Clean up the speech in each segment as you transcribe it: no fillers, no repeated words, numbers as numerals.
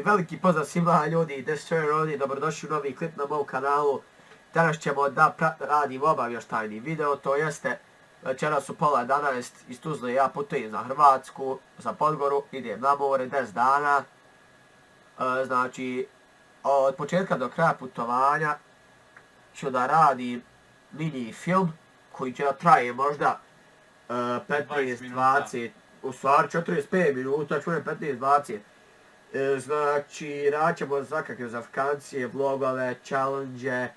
I veliki pozdrav svima ljudi, Destroyer ovdje, dobrodošli u novi klip na mom kanalu. Danas ćemo da radimo obavještajni video, to jeste večeras u pola 11 iz Tuzle ja putujem za Hrvatsku, za Podgoru, idem na more 10 dana. Znači, od početka do kraja putovanja ću da radim mini film koji će da traje možda 15-20, u stvari 45 minuta, čujem 15-20. Znači, raćemo svakakve zafkancije, vlogove, challenge,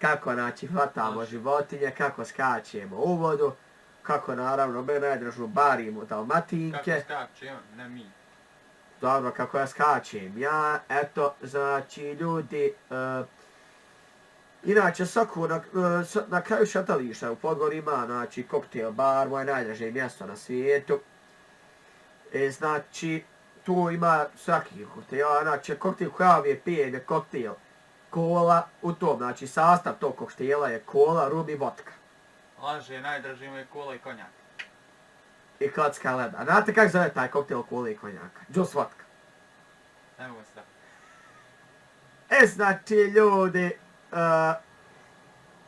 kako znači hvatamo životinje, kako skačemo u vodu, kako naravno me najdražu barimo dalmatinke. Kako skače on, ne mi. Dobro, kako ja skačem ja, eto, znači ljudi, inače svaku na kraju šetališta u Podgori ima, znači, koktel bar, moje najdraže mjesto na svijetu. Znači, tu ima svakih koktela, znači koktel koja je pijen je koktel kola, u tom, znači sastav tog koktela je kola, rum i vodka. Laže, najdraži mu je kola i konjak. I klacka leda. A znate kako zove taj koktel kola i konjaka? Džus vodka. Ne mogu se da. Znači ljudi,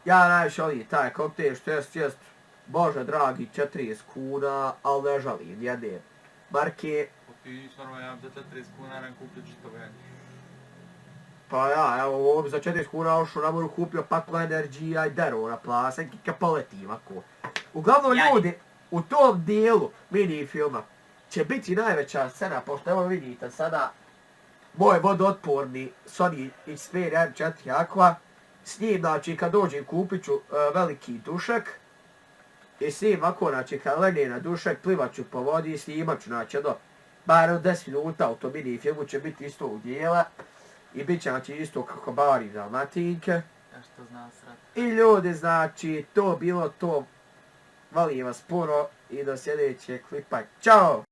ja najviše volim taj koktel što jest, bože dragi, 40 kuna, ali ne žalim, jedne marke. Ti stvarno ja za 40 kuna nam kupio čitavu jednu. Pa ja, evo ovdje za 40 kuna ošao na moru kupio pakla Energy i Dero na plasenki ka poletim ako. Uglavnom ljudi, u tom dijelu mini filma će biti najveća scena, pošto evo vidite sada moj vodootporni Sony Xperia M4 Aqua. S njim, znači, kad dođem kupit ću veliki dušek. I s njim, ako, znači, kad legne na dušek, plivat ću po vodi i snimat ću, znači, bar 10 minuta u tom mini filmu će biti isto u dijela. I bit će, znači, isto kako barim dalmatinke. Ja što znam srat. I ljudi, znači, to bilo to. Volim vas puno i do sljedećeg klipa. Ćao!